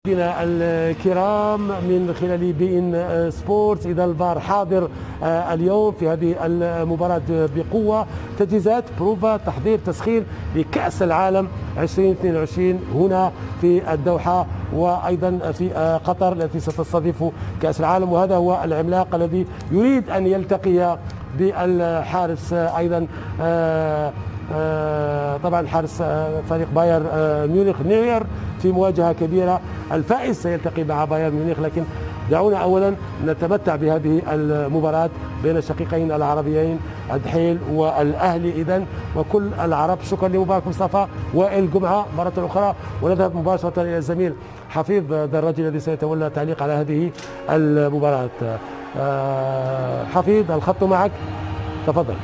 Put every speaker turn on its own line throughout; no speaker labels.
مشاهدينا الكرام من خلال بي ان سبورت. اذا الفار حاضر اليوم في هذه المباراة بقوة، تجهيزات، بروفا، تحضير، تسخين لكأس العالم 2022 هنا في الدوحة وأيضا في قطر التي ستستضيف كأس العالم. وهذا هو العملاق الذي يريد أن يلتقي بالحارس أيضا، طبعا حارس فريق بايرن ميونخ نوير في مواجهة كبيرة. الفائز سيلتقي مع بايرن ميونخ، لكن دعونا أولا نتمتع بهذه المباراة بين الشقيقين العربيين الدحيل والأهلي إذن وكل العرب. شكرا لمبارك مصطفى وائل جمعة مرة أخرى، ونذهب مباشرة إلى الزميل حفيظ دراجي الذي سيتولى التعليق على هذه المباراة. حفيظ، الخط معك، تفضل.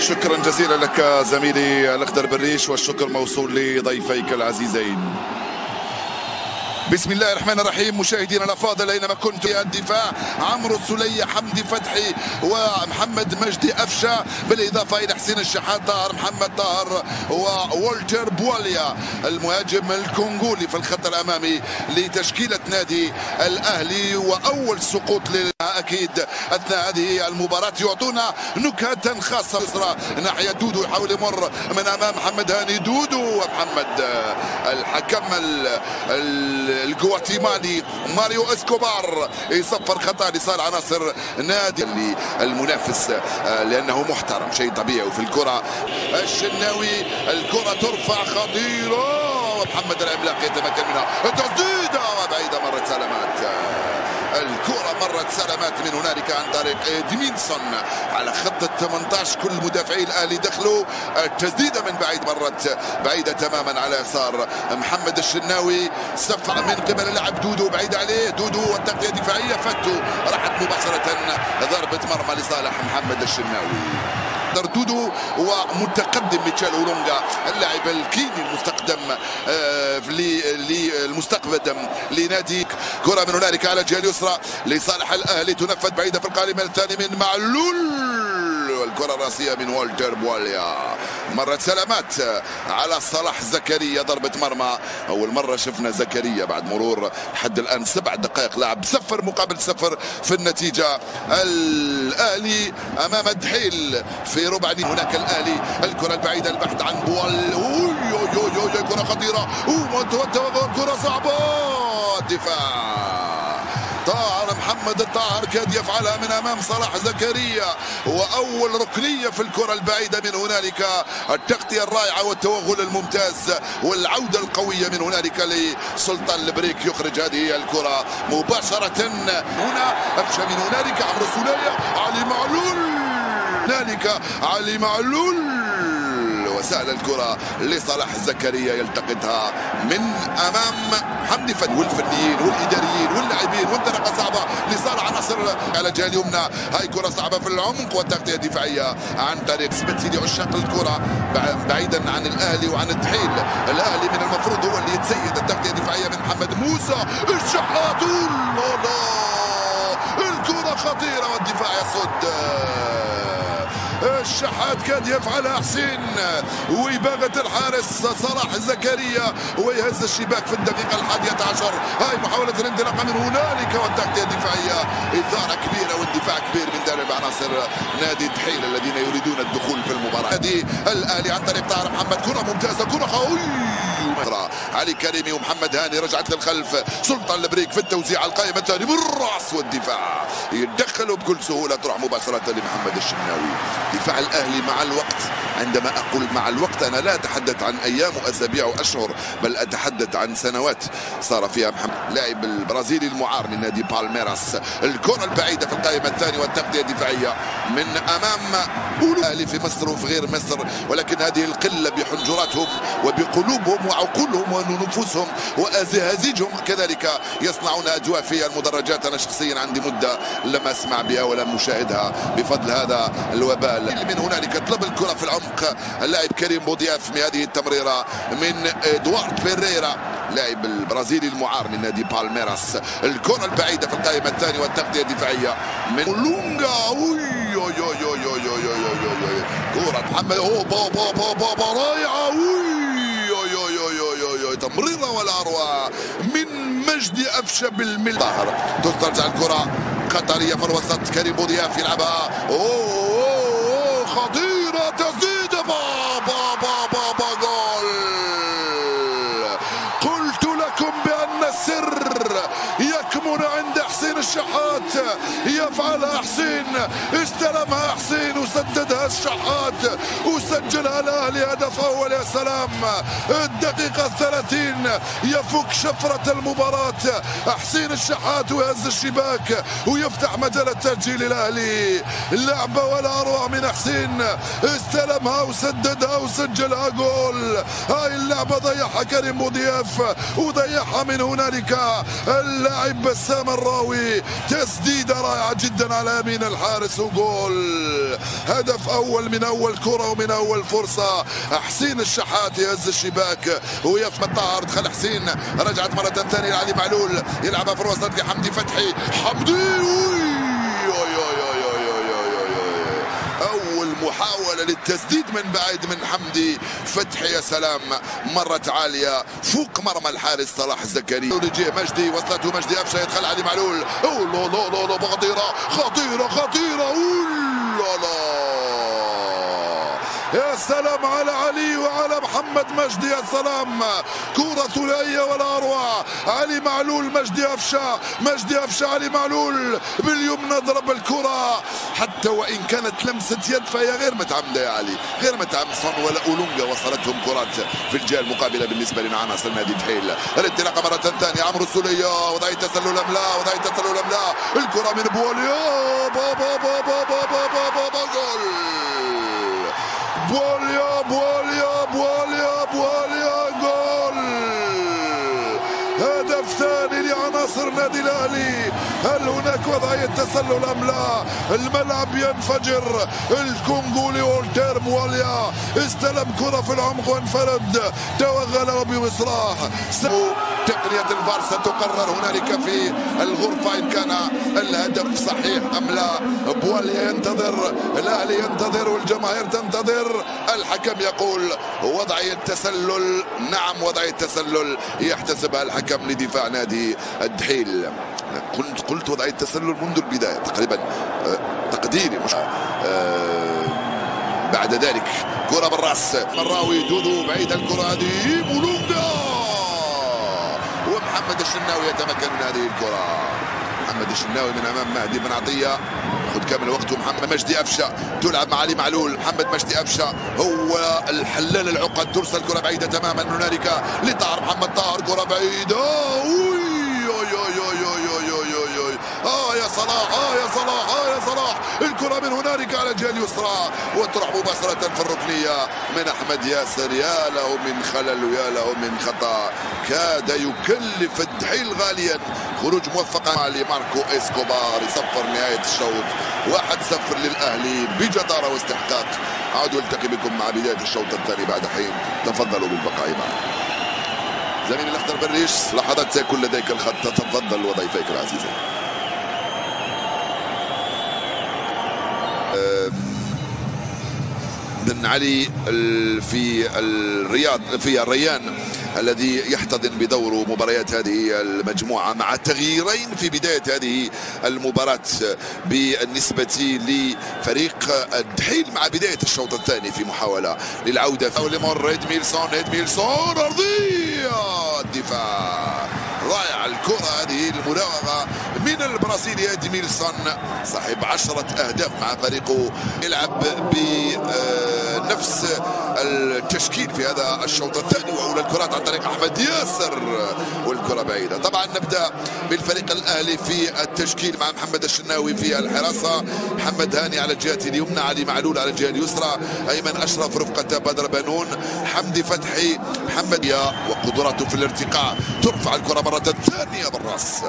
شكرا جزيلا لك زميلي الأخضر بالريش، والشكر موصول لضيفيك العزيزين. بسم الله الرحمن الرحيم. مشاهدينا الافاضل اينما كنتم، الدفاع عمرو السلية، حمدي فتحي، ومحمد مجدي أفشة، بالاضافة الى حسين الشحات، طاهر محمد طاهر، وولتر بواليا المهاجم الكونغولي في الخط الامامي لتشكيله نادي الاهلي. واول سقوط اكيد اثناء هذه المباراة يعطونا نكهة خاصة. ناحية دودو يحاول يمر من امام محمد هاني، دودو ومحمد الحكم الجواتيمالي ماريو اسكوبار يصفر خطا لصالح عناصر نادي المنافس لانه محترم، شيء طبيعي. وفي الكره الشناوي، الكره ترفع خطيرة ومحمد العملاق يتمكن منها، التسديده وبعيدة، مرت سلامات. الكرة مرت سلامات من هنالك عن طريق إدمينسون على خط ال 18. كل مدافعي الأهلي دخلوا، التسديدة من بعيد مرت بعيدة تماما على يسار محمد الشناوي. صفع من قبل اللاعب دودو، بعيد عليه دودو، والتغطية الدفاعية فتو، راحت مباشرة ضربة مرمى لصالح محمد الشناوي. دودو ومتقدم ميتشيل اولونغا اللاعب الكيني المستقدم للمستقدم لنادي. كرة من هنالك على الجهة اليسرى لصالح الأهلي، تنفذ بعيدة في القائمة الثاني من معلول، والكرة الراسية من والتر بواليا، مرت سلامات على صلاح زكريا، ضربة مرمى. أول مرة شفنا زكريا بعد مرور حد الآن 7 دقائق لعب، 0-0 في النتيجة. الأهلي أمام الدحيل في ربع. هناك الأهلي، الكرة البعيدة، البحث عن بوال، كرة خطيرة، كرة صعبة، الدفاع طاهر محمد الطاهر كاد يفعلها من امام صلاح زكريا. واول ركنيه في الكره البعيدة من هنالك، التغطية الرائعة والتوغل الممتاز والعودة القوية من هنالك لسلطان البريك، يخرج هذه الكره مباشرة. هنا أفشى من هنالك عمرو السلية، علي معلول، هنالك علي معلول، وسهل الكرة لصلاح زكريا يلتقطها من أمام حمدي فتحي والفنيين والإداريين واللاعبين، وانطلاقة صعبة لصالح عناصر على الجهة اليمنى. هاي كرة صعبة في العمق والتغطية الدفاعية عن طريق سبتي لعشاق الكرة بعيدا عن الأهلي وعن الدحيل. الأهلي من المفروض هو اللي يتسيد. التغطية الدفاعية من محمد موسى الشحات، الكرة خطيرة والدفاع يصد. الشحات كاد يفعلها حسين، ويباغت الحارس صلاح زكريا ويهز الشباك في الدقيقة 11. هاي محاولة الانطلاقة من هنالك والتغطية الدفاعية، إثارة كبيرة واندفاع كبير من جانب عناصر نادي الدحيل الذين يريدون الدخول في المباراة. نادي الأهلي عن طريق طاهر محمد، كرة ممتازة، كرة قوية، علي كريمي ومحمد هاني، رجعت للخلف سلطان البريك في التوزيع، القائمة الثاني بالرأس والدفاع يتدخلوا بكل سهولة، تروح مباشرة لمحمد الشناوي. دفاع الأهلي مع الوقت، عندما أقول مع الوقت أنا لا أتحدث عن أيام وأسابيع وأشهر، بل أتحدث عن سنوات صار فيها محمد لاعب البرازيلي المعار من نادي بالميراس. الكرة البعيدة في القائمة الثانية والتغطية الدفاعية. الدفاعية من أمام الأهلي في مصر وفي غير مصر، ولكن هذه القلة بحنجراتهم وبقلوبهم وعقولهم ونفوسهم وأزهازيجهم كذلك يصنعون أجواء في المدرجات. أنا شخصيا عندي مدة لم أسمع بها ولم أشاهدها بفضل هذا الوباء. من هنالك طلب الكرة في العمق اللاعب كريم بوضياف من هذه التمريرة من إدوارد فيريرا لاعب البرازيلي المعار من نادي بالميراس. الكرة البعيدة في القائمة الثانية والتغطية الدفاعية من لونغا. كرة محمد أوه با با با با با رائعة، تمريرة ولا أروع من مجدي أفشة بالمل. ظاهر تسترجع الكرة قطرية في الوسط، كريم بوضياف يلعبها، أوه خطيرة، تسديدة با با با با با جول. قلت لكم بأن السر يكمن عند حسين الشحات، يفعلها حسين، استلمها حسين وسددها الشحات وسجلها الأهلي هدف أول. يا سلام، الدقيقة 30 يفك شفرة المباراة حسين الشحات ويهز الشباك ويفتح مجال التسجيل الأهلي. لعبة ولا أروع من حسين، استلمها وسددها وسجلها جول. هاي اللعبة ضيعها كريم بوضياف وضيعها من هنالك اللاعب بسام الراوي، تسديدة رائعة جدا على يمين الحارس وجول. هدف أول من أول كرة ومن أول فرصة، حسين الشحات يهز الشباك ويفهم الطاهر. دخل حسين، رجعت مرة ثانية لعلي معلول، يلعبها في الوسط لحمدي فتحي، حمدي أول محاولة للتسديد من بعيد من حمدي فتحي، يا سلام، مرت عالية فوق مرمى الحارس صلاح الزكريا. لجيه مجدي، وصلته مجدي أفشة، يدخل علي معلول، أوه لا لا لا لا، خطيرة خطيرة خطيرة، لا لا، يا سلام على علي وعلى محمد مجدي، يا سلام، كرة ثنائية ولا أروع. علي معلول مجدي أفشة، مجدي أفشة علي معلول باليمنى ضرب الكرة، حتى وإن كانت لمسة يد فهي غير متعمدة يا علي، غير متعمد. ولا أولونجا وصلتهم كرات في الجهة المقابلة بالنسبة لعناصر نادي دحيل. الانطلاقة مرة ثانية، عمرو السولية، وضعية تسلل أم لا، وضعية تسلل أم لا، الكرة من بواليا، بابا بابا بابا بابا جول. بواليا بواليا بواليا بواليا جول. هدف ثاني لعناصر النادي الاهلي. هل هناك وضعية تسلل ام لا؟ الملعب ينفجر. الكونغولي والتير بواليا استلم كرة في العمق وانفرد، توغل وبمصراح. تقنية الفار ستقرر هنالك في الغرفة إن كان الهدف صحيح أم لا. بواليا ينتظر، الأهلي ينتظر، والجماهير تنتظر. الحكم يقول وضعية تسلل، نعم وضعية تسلل يحتسبها الحكم لدفاع نادي الدحيل. كنت قلت وضعية تسلل منذ البداية تقريبا، تقديري مش بعد ذلك. كرة بالرأس، مراوي دودو بعيد الكرة هذه، بولونجا، ومحمد الشناوي يتمكن من هذه الكرة. محمد الشناوي من امام مهدي بن عطية، خذ كامل وقته. محمد مجدي أفشة تلعب مع علي معلول، محمد مجدي أفشة هو الحلال العقد، ترسل كرة بعيدة تماما هنالك لطاهر محمد طاهر، كرة بعيدة، يا صلاح، يا صلاح، يا صلاح، الكرة من هنالك على الجهة اليسرى وتروح مباشرة في الركنية من أحمد ياسر. يا له من خلل ويا له من خطأ، كاد يكلف الدحيل غاليا. خروج موفق لماركو إسكوبار يصفر نهاية الشوط، 1-0 للأهلي بجدارة واستحقاق. عاد التقي بكم مع بداية الشوط الثاني بعد حين، تفضلوا بالبقاء معنا. زميلي الأخضر بريش، لحظات سيكون لديك الخط، تفضل وضيفيك العزيزين. بن علي في الرياض في الريان الذي يحتضن بدوره مباريات هذه المجموعة مع تغييرين في بداية هذه المباراة بالنسبة لفريق الدحيل مع بداية الشوط الثاني في محاولة للعودة. لمر إدميلسون، إدميلسون أرضية، الدفاع رائع الكرة هذه، المراوغة من البرازيلي إدميلسون صاحب 10 أهداف مع فريقه. يلعب بنفس التشكيل في هذا الشوط الثاني، وأولى الكرات عن طريق أحمد ياسر والكرة بعيدة. طبعا نبدأ بالفريق الأهلي في التشكيل مع محمد الشناوي في الحراسة، محمد هاني على الجهة اليمنى، علي معلول على الجهة اليسرى، أيمن أشرف رفقة بدر بنون، حمدي فتحي، محمد يا وقدراته في الارتقاء. ترفع الكرة مرة ثانية بالراس،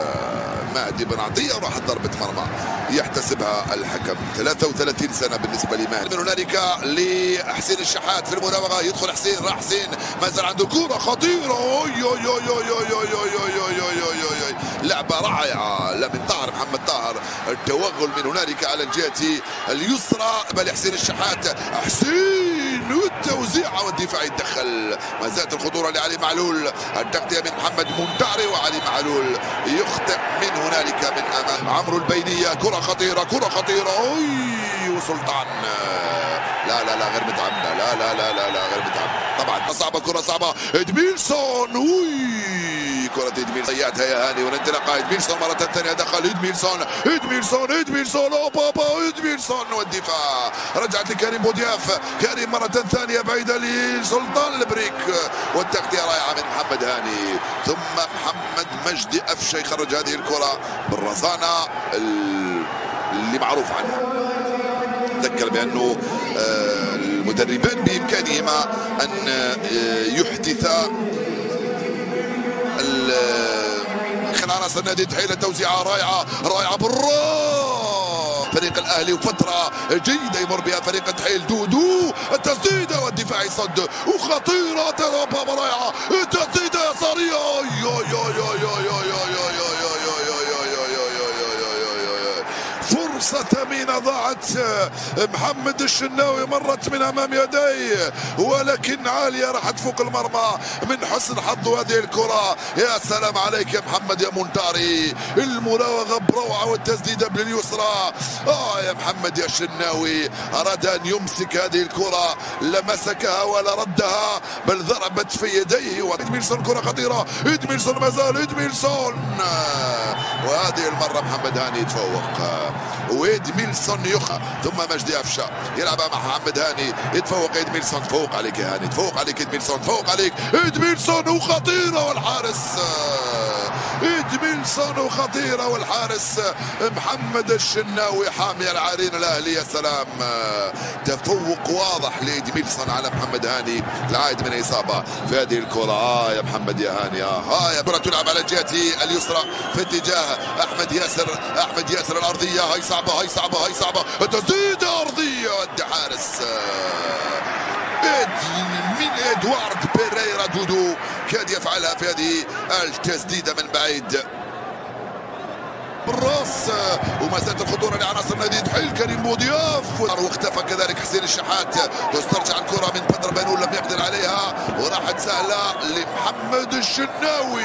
مهدي بن عطية راحت ضربة مرمى يحتسبها الحكم. 33 سنة بالنسبة لمهدي. من هنالك لحسين الشحات في المراوغة، يدخل حسين، راح حسين، ما زال عنده كرة خطيرة، أوي أوي أوي أوي أوي أوي أوي أوي أوي أوي، لعبة رائعة لا من طاهر، محمد طاهر، التوغل من هنالك على الجهة اليسرى بل حسين الشحات، حسين والتوزيع والدفاع يتدخل. ما زالت الخطورة لعلي معلول، التغطية من محمد منتعري وعلي معلول يخطئ من هنالك من أمام عمرو البينية. كرة خطيرة، كرة خطيرة، أوي وسلطان، لا لا لا غير متعمدة، لا لا لا لا لا غير متعمدة طبعا، صعبة، كرة صعبة، إدميلسون، أوي كرة إدميلسون ضيعتها يا هاني، والانطلاقة إدميلسون مرة ثانية، دخل إدميلسون، إدميلسون، إدميلسون، أو بابا إدميلسون، والدفاع رجعت لكريم بودياف، كريم مرة ثانية بعيدة لسلطان البريك، والتغطية رائعة من محمد هاني، ثم محمد مجدي أفشة يخرج هذه الكرة بالرزانة اللي معروف عنها. تذكر بأنه المدربان بإمكانهما أن يحدثا عناصر نادي الدحيل. توزيعة رائعة، رائعة بالراس فريق الأهلي، وفترة جيدة يمر بها فريق الدحيل. دودو التسديدة والدفاع يصد، وخطيرة رائعة، التسديدة يسارية، فرصة ثمينة ضاعت. محمد الشناوي مرت من أمام يديه ولكن عالية راحت فوق المرمى. من حسن حظه هذه الكرة. يا سلام عليك يا محمد يا مونتاري، المراوغة بروعة والتسديدة باليسرى. يا محمد يا الشناوي، أراد أن يمسك هذه الكرة، لمسكها ولا ردها بل ضربت في يديه. إدميلسون كرة خطيرة، إدميلسون ما زال، إدميلسون، وهذه المرة محمد هاني يتفوق وإدميلسون يخ، ثم مجدي أفشة يلعبها مع محمد هاني، يتفوق إدميلسون، تفوق عليك يا هاني، تفوق عليك إدميلسون، تفوق عليك إدميلسون، وخطيرة والحارس إدميلسون، وخطيرة والحارس محمد الشناوي حامي العارين الأهلي. يا سلام، تفوق واضح لإدميلسون على محمد هاني العائد من إصابة في هذه الكرة. يا محمد يا هاني، يا كرة تلعب على الجهة اليسرى في اتجاه أحمد ياسر، أحمد ياسر الأرضية، هاي صعبة، هاي صعبة، هاي صعبة، التسديدة أرضية، الحارس من إدوارد بيريرا دودو كاد يفعلها في هذه التسديدة من بعيد بالراس. وما زالت الخطورة لعناصر نادي الدحيل، كريم بوضياف، واختفى كذلك حسين الشحات. تسترجع الكرة من بدر بنون، لم يقدر عليها وراحت سهلة لمحمد الشناوي.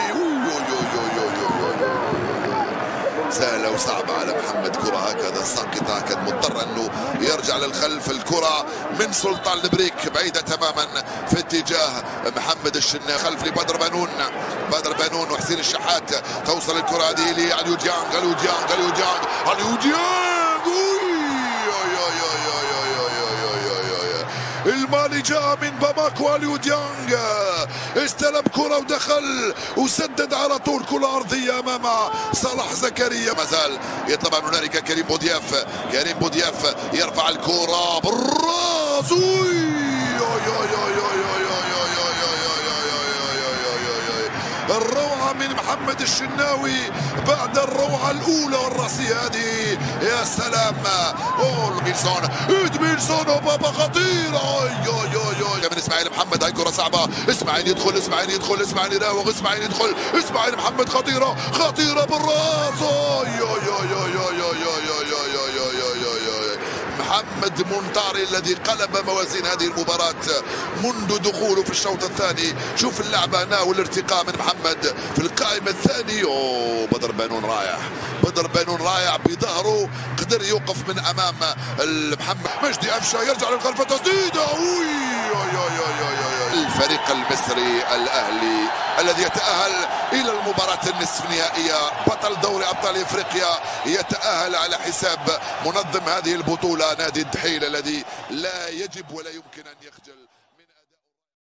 سهلة وصعبة على محمد، كرة هكذا ساقطة، كان مضطر انه يرجع للخلف. الكرة من سلطان البريك بعيدة تماما في اتجاه محمد الشناوي، خلف لبدر بنون، بدر بنون وحسين الشحات. توصل الكرة هذه لأليو ديانغ، أليو ديانغ، أليو ديانغ، أليو ديانغ، المالي جاء من باماكو. أليو ديانغ استلم كرة ودخل وسدد على طول كرة أرضية أمام صلاح زكريا. ما زال يطلب من هنالك كريم بودياف، كريم بودياف يرفع الكرة بالراس، الروعة من محمد الشناوي بعد الروعة الأولى والرأسية هذه. يا سلام، إدميلسون، إدميلسون، بابا خطيرة، من إسماعيل محمد، هاي كرة صعبة، إسماعيل يدخل، إسماعيل يدخل، إسماعيل يراوغ، إسماعيل يدخل، إسماعيل محمد خطيرة، خطيرة بالراس، محمد مونتاري الذي قلب موازين هذه المباراة منذ دخوله في الشوط الثاني. شوف اللعبة هنا والارتقاء من محمد في القائم الثاني. بدر بنون رايح، بدر بنون رايح بظهره، قدر يوقف من امام محمد مجدي أفشة، يرجع للخلف، تسديده، الفريق المصري الاهلي. الذي يتأهل إلى المباراة النصف نهائية. بطل دوري أبطال إفريقيا يتأهل على حساب منظم هذه البطولة نادي الدحيل الذي لا يجب ولا يمكن أن يخجل.